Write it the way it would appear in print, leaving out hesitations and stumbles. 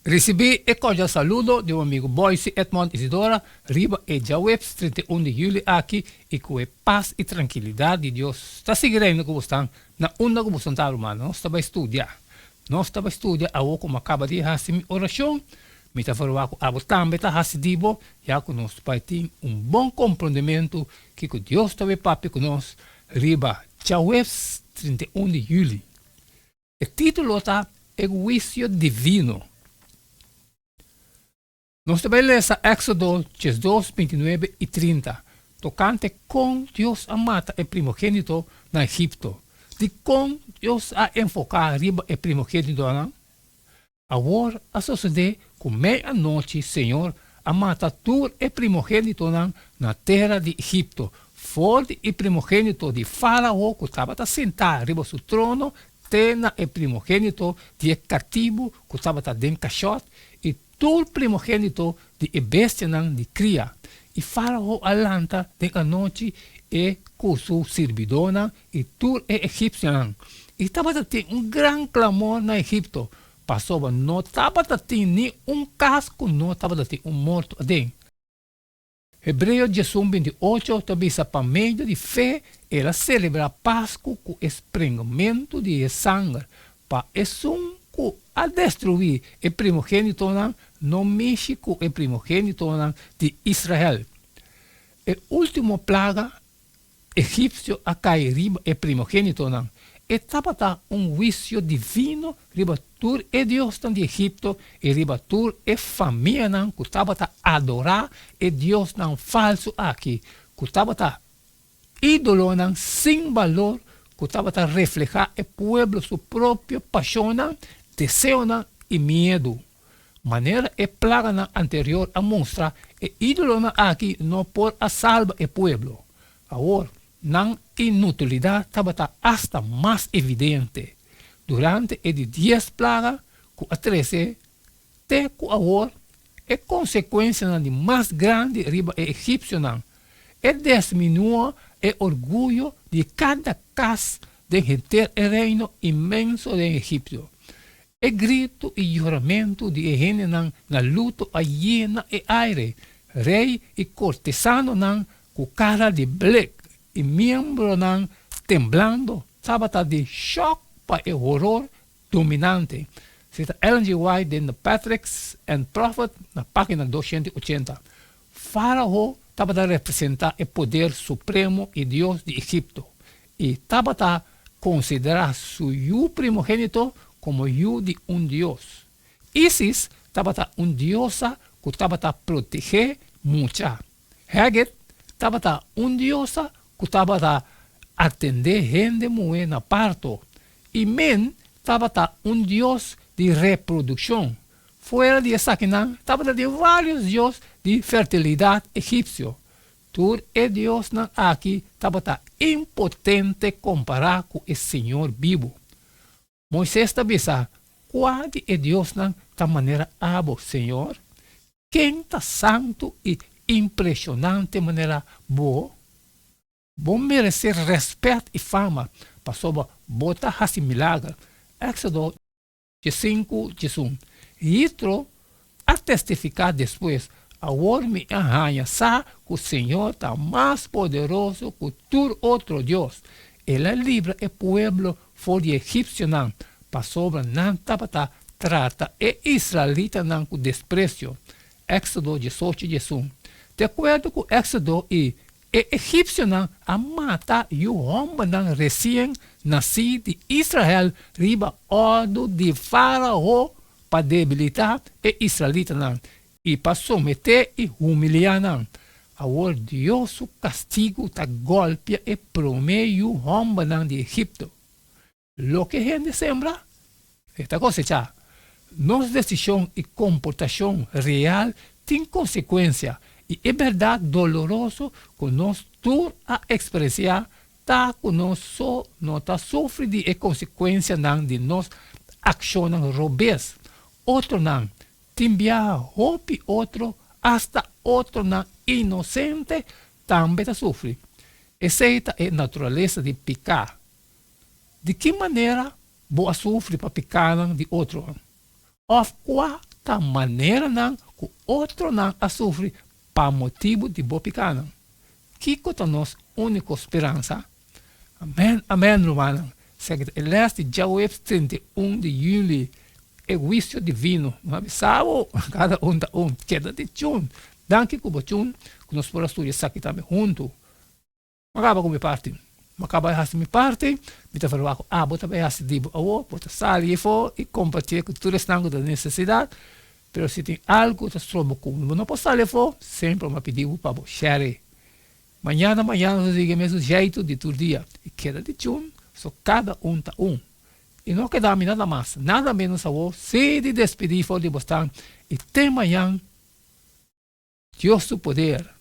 Risibí e kordial saludo di bo amigu Boyce Edmond Isidora riba e djaweps 31 di juli aki i ku e pas i trankilidat di Dios ta sigui reina ku bosnan na unda ku bosnan ta ruman. Nos ta bai studia. Nos ta bai studia awo ku mi a kaba di hasi mi orashon. Mi ta ferwagt ku abo tambe ta hasi di bo, ya ku nos bai tin un bon komprondementu kiko Dios ta bai papia ku nos riba djaweps 31 di juli. E título ta E Huisio Divino. Nos ta bai lesa Éksodo 12, 29 i 30, tokante kon Dios a mata e primogénito na Egipto. Dikon Dios a enfoká riba e primogénitonan? Awor a sosodé ku mei anochi Señor a mata tur e primogénitonan na tera di Egipto, for di e primogénito di Fárao ku tabata sintá riba su trono te na e primogénito di e katibu ku tabata den kashòt i tur primogénito di e bestianan di kria. I Fárao a lanta den anochi e ku su sirbidónan i tur e egipsionan. I tabata tin un gran klamor na Egipto, pasobra no tabata tin ni un kas ku no tabata tin un morto aden. Hebreo 11 28 ta bisa pa medio di fe el a selebrá Pasku ku e sprengumentu di e sanger, pa esun ku a destruí e primogénitonan no mishi ku e primogénitonan di Israel. E último plaga egipsio a kai riba e primogénitonan. E tabata un huisio divino riba tur e diosnan di Egipto i riba tur e famianan ku tabata adorá e diosnan falsu aki, ku tabata ídolonan sin balor ku tabata reflehá e pueblo su propio pashonnan, deseonan i miedu. Manera e plaganan anterior a mustra, e ídolonan aki no por a salba e pueblo. Awor, nan inutilidat tabata asta mas evidente durante e di dies plaga ku a trese te ku awor e konsekuensianan di mas grandi riba e egipsionan. E desminuó e orguyo di kada kas den henter e reino inmenso den Egipto. E gritu i yoramentu di e hendenan na luto a yena e aire. Rei i kortesanonan ku kara di blek i miembronan temblando tabata di shòk pa e horor dominante, sita Ellen G. White den The Patriarchs and Prophets na página 280. Fárao tabata representá e poder supremo i dios di Egipto i tabata konsiderá su yu primogénito komo yu di un dios. Isis tabata un diosa ku tabata protegé mucha. Heket tabata un diosa ku tabata atendé hende muhé na parto i Men tabata un dios di reprodukshon. Fuera di esakinan tabata tin vários dios di fertilidat egipsio. Tur e diosnan aki tabata impotente kompará ku e Señor bibu. Moises ta bisa, Kua di e diosnan ta manera abo, Señor? Ken ta santu i impreshonante manera bo? Bo meresé rèspèt i fama, pasobra bo ta hasi milager. Éksodo 15, 11. Yitro a testifiká despues, Awor mi a haña sa ku Señor ta mas poderoso ku tur otro dios. El a libra e pueblo for di e egipsionan, pasobra nan tabata trata e israelitanan ku despresio. Éksodo 18, 11. Di akuerdo ku Éksodo i E egipsionan a mata yu hòmbernan resien nasí di Israel riba òrdu di Fárao pa debilitá e israelitanan i pa someté i humiliá nan. Awor Dios su kastigu ta gòlpia e promé yu hòmbernan di Egipto. Loke hende sembra, e ta kosechá. Nos desishon i komportashon real tin konsekuensia, i e bèrdat doloroso ku nos tur a eksperensiá ta ku nos so no ta sufri di e konsekuensianan di nos akshonnan robes. Otronan, tin biaha hopi otro, asta otronan inosente, tambe ta sufri. Esei ta e naturalesa di piká. Di ki manera bo a sufri pa pikánan di otronan? Òf kua Ta maneranan ku otronan a sufri pa motibu di bo pikanan. Kiko ta nos úniko speransa? Amèn, amèn, rumannan. Esaki ta e lès di djaweps 31 di yüli, e huisio divino. No a bisa bo, kada un ta un. Keda di tjun. Danki ku bo tjun ku nos por a studia esaki tambe huntu. Mi a kaba ku mi parti. Mi a kaba di hasi mi parti, mi ta verwagt ku abo ta bai hasi di bo awor. Bo ta sali afó i kompartié ku tur esnan ku ta den nesesidat. Pero si tin algu ku ta stroba ku bo no por sali afó, semper mi a pidi bo pa bo share. Mañana mañana nos ta sigui e mesun jeitu di tur dia. I keda di tjun, so kada un ta un. I no keda mi nada mas, nada ménos awor, si di despidí for di bo stan i te mañan. Dios su poder.